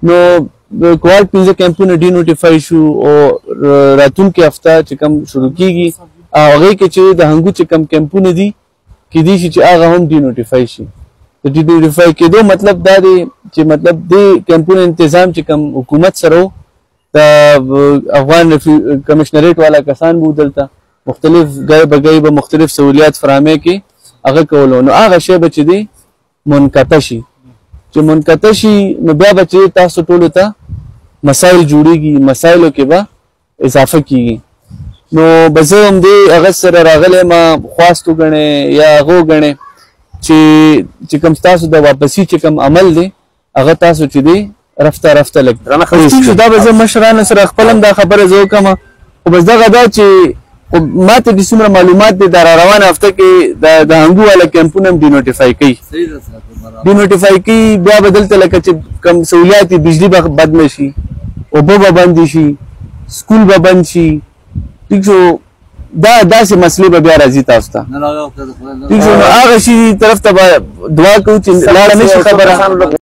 نو کوهاټ 5 کیمپونه ډي نوټیفای شو او راتلونکې هفته چې کوم شروع کیږي او هغې کې چې د هنګو چې کوم کیمپونه دي، کیدای شي چې هغه هم ډي نوټیفای شي. د ډي نوټیفای کېدو مطلب دا دی چې مطلب دې کیمپونو انتظام چې کوم حکومت سره و، د افغان کمشنریټ والا کسان وو، دلته مختلف ګای بګای به مختلف سہولیات فراهمۍ کې هغه کولو، نو هغه شی به چې دی منقطع شي. چې منقطع شي نو بیا به چې تاسو ټولو ته مسایل جوړیږي، مسایلو کې به اضافه کیږي. نو به زه هم دې هغه سره راغلی ما خواست وګڼې یا هغه وګڼې چې کوم ستاسو د واپسي چې کوم عمل دی، هغه تاسو چې دی رفته رفته لږ شو. دا به زه مشرانو سره خپل هم دا خبره زه وکړم، خو بس دغه دا چې ما ته چې څومره معلومات دي، دا روانه هفته کې د هنګو والا کیمپونه هم ډي نوټیفای کوي، ډي نوټیفای کوي. بیا به دلته لکه چې کوم سہولیات، بجلی به بند شي، اوبه به بند شي، سکول به بند شي، ټیک شو؟ دا داسې مسلې به بیا راځي تاسو ته، ټیک شو؟ نو هغه شي طرف ته به دعا کوو چې لاړه نه شي خبره.